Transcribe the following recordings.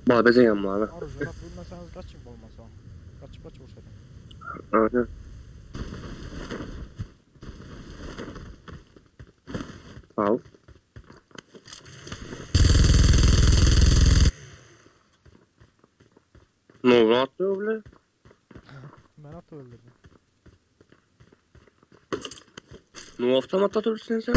Bana bezeyen bana. Oružje atyp bilmeseňiz gaçyň bolmasa. Gaçyp gaçyp urşadyň. Aynen. Al. Ne oldu atlıyor bile? Men atyp öldürdim. Ne avtomat atabilirsin sen?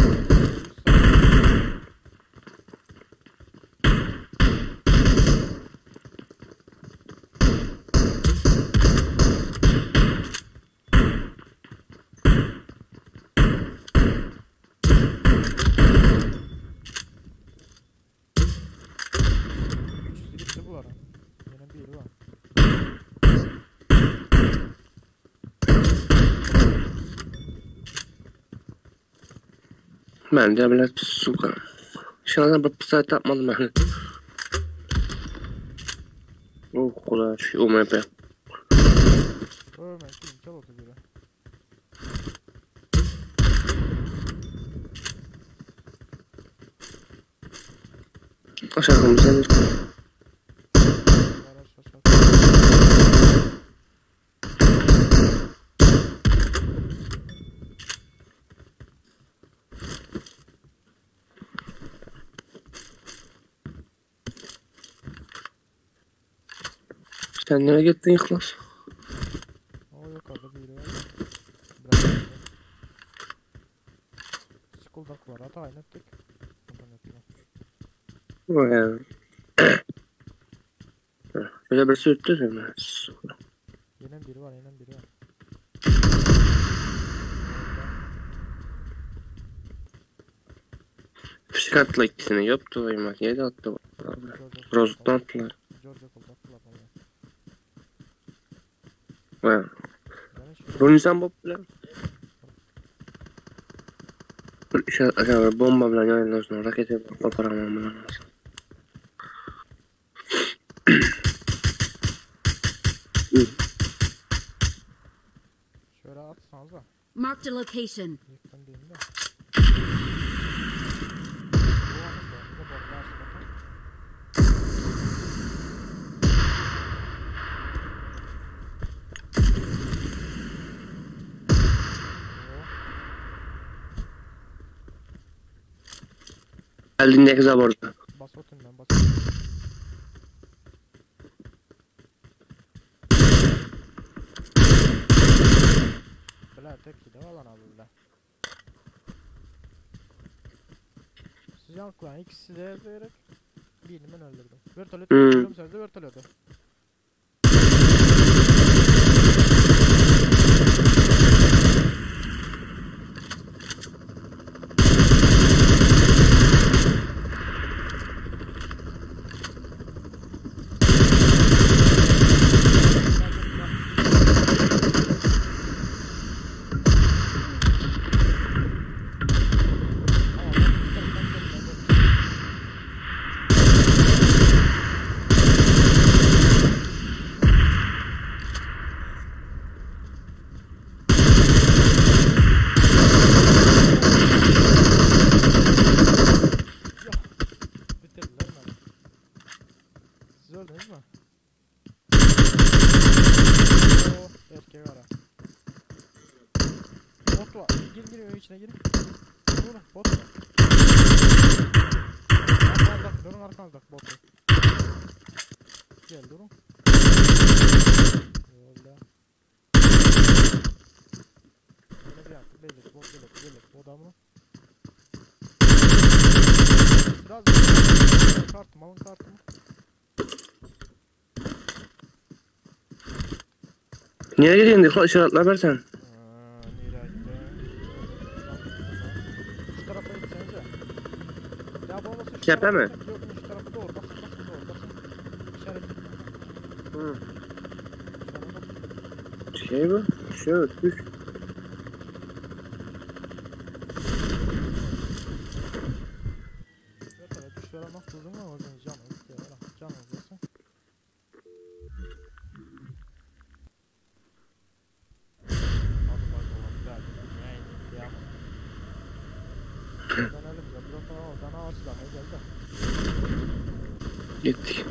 Üçüsü gitti bulara. Yine biri var. Ben de bile suka. Şuna bir pısayt atmadım ben. Oh kolay şey UMP. Ölme kim çal oldu biri. Aşağımıza Var aşağı aşağı. Sen nereye gittin İhlas? O yukarıda biri var. Bırak. Skuldak var hata aynı ettik. Buradan ettik. Yani. Şöyle bir sürttü mü? Suka. Yine biri var yine biri var. Fişek attılar ikisini. Yoktu oymak. Yedi attı. Rozuttan attılar. Georgia kolda attılar vallahi. Ha. Ben hiç Runizan bob bilen. Bir işe acaba bomba bilen yayınlarsın. Raketi koparamam bundan. Şöyle atsanız da. Marked a location. Yıktım birini de. Bu anın da bize bomba atsın. Elindeki zaborda. Bas otun ben bas. Bile tek de alan abi bile. Siz yankılan ikisi de vererek birini ben öldürdüm. Vertolet hmm. Sözde vertoleti. Bitirdiler beni. Siz öldünüz mü? Oo, erkek ara. Bot var. Girin girin evin içine girin. Durun bot var. Arkanızda durun arkanızda bot var. Gel durun. Öyle. Yine bir yaptı. Belli bot belli belli. O da bunu. Biraz kartım alın kartımı. Nereye gidiyorsun? İhlas işaretler versen. Nereye gidelim? Şu tarafa gitsenize. Ya bu olmasa şu Tepe tarafa mi? gitsek- Yok şu tarafa doğru basın basın doğru basın. İşaret. Hı. İşaret basın. Şey bu. Şu düş. Evet evet düşler almak uzun mu uzun canınız diye canınız olsun. Hadi bakalım geldi. Yani ya. Dönelim ya. Bırak oradan ağaçlar geldi. Gittik.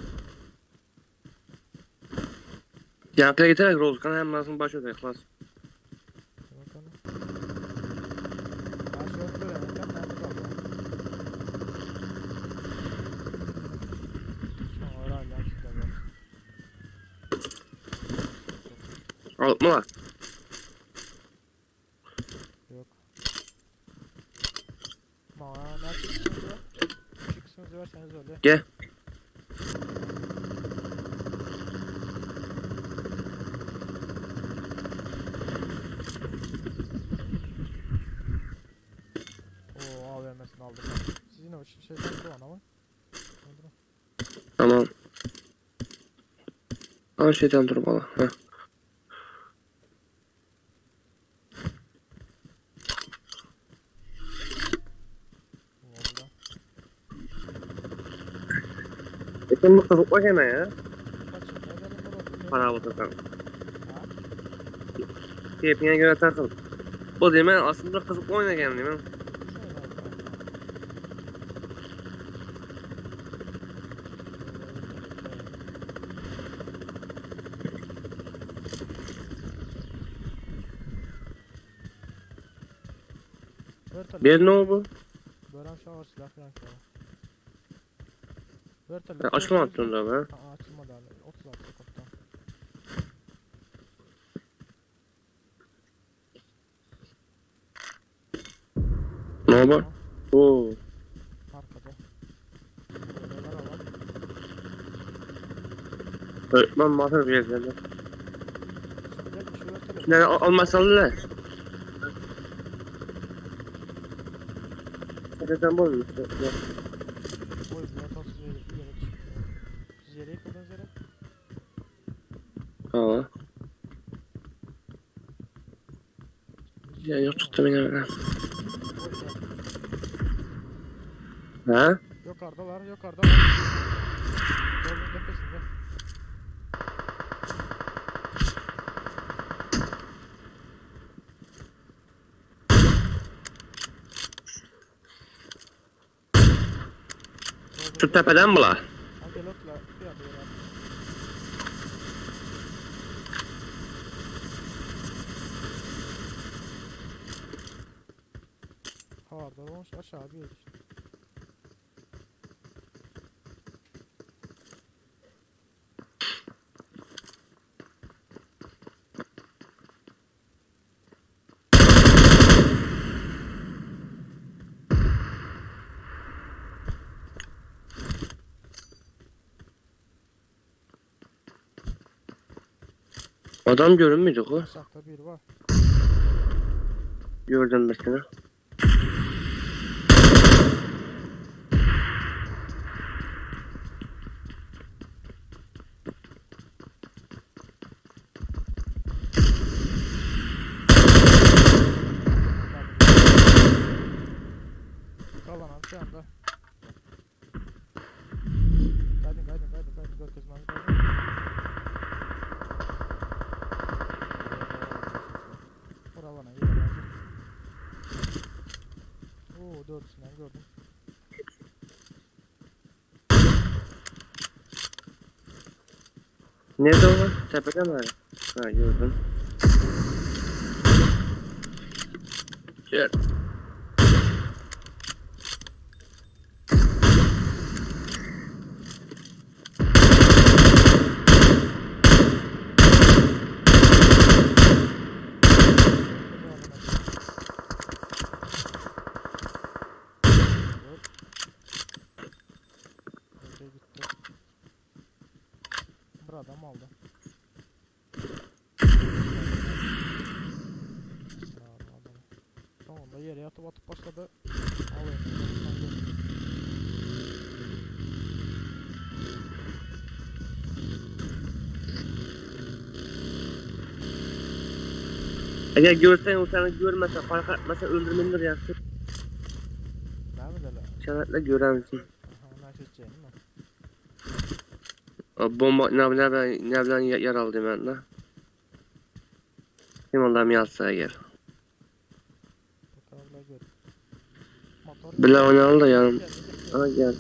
Yankıya getirerek Rozkan hem baş öde klas. Bakalım. Ben şöyle göremedim. Nerede kaldı? Sonra hala şurada var. Alıp mı var? Yok. Ma ne çıksınız var? Çıksınız verseniz öyle. Gel. Oo AVM'sini aldım ben. Sizin o şeyden doğan ama. Oldu mu? Tamam. Al şeyden dur bana. Heh. Oo, burada. Sen bu kızıkma gene ya. Kaçın, ne dedim burada? Para alırsan. Ha? Keyfine göre takıl. Bu değil ben aslında kızıkma oyna geldim ben. Şöyle yapalım. Vertolyot. Bir ne oldu? Bören şu an var silah falan ki. Vertolyot. Ben açma attım da ben. Aa, açılmadı hala. 36 kaptan. Ne oldu? Oo. Arkada. Böyle var. Öğretmen mahır bir yerden. Şimdi şu vertolyot. Ne almasalı ne? Zaten bu mu? Oy bu otobüs yere yere düşmüş. Siz yere yıkıldınız yere. Ha. Ya yok tuttum yine ben. Ha? Yukarıdalar, yukarıdalar. Yolun tepesinde. Şu tepeden bula. Ha gel otla bir anda yere at. Harda olmuş aşağı bir yere düştü. Adam görünmüyordu o. Aşağıda biri var. Gördüm mesela. Kalan abi şu anda. Kaydın kaydın kaydın kaydın gör kızım abi kaydın. Oralana yere lazım. Oo dördüsünden gördüm. Nerede o? Tepede mi? Ha gördüm. Gel. Öte gitti. Bir adam aldı. Bravo adamı. Sonunda yere yatıp atıp başladı. Alayım. Sen gör. Eğer görsen o seni görmese fark etmese öldürmendir ya. Değil mi deli? İşaretle görensin. Aha, ondan seçeceğim mi? Bomba ne ne ne ne yaraldı ben de. Kim ondan yazsa eğer. Fotoğrafla gör. Motor Bile oynayalım da yarın. geldi, geldi. Ha gel.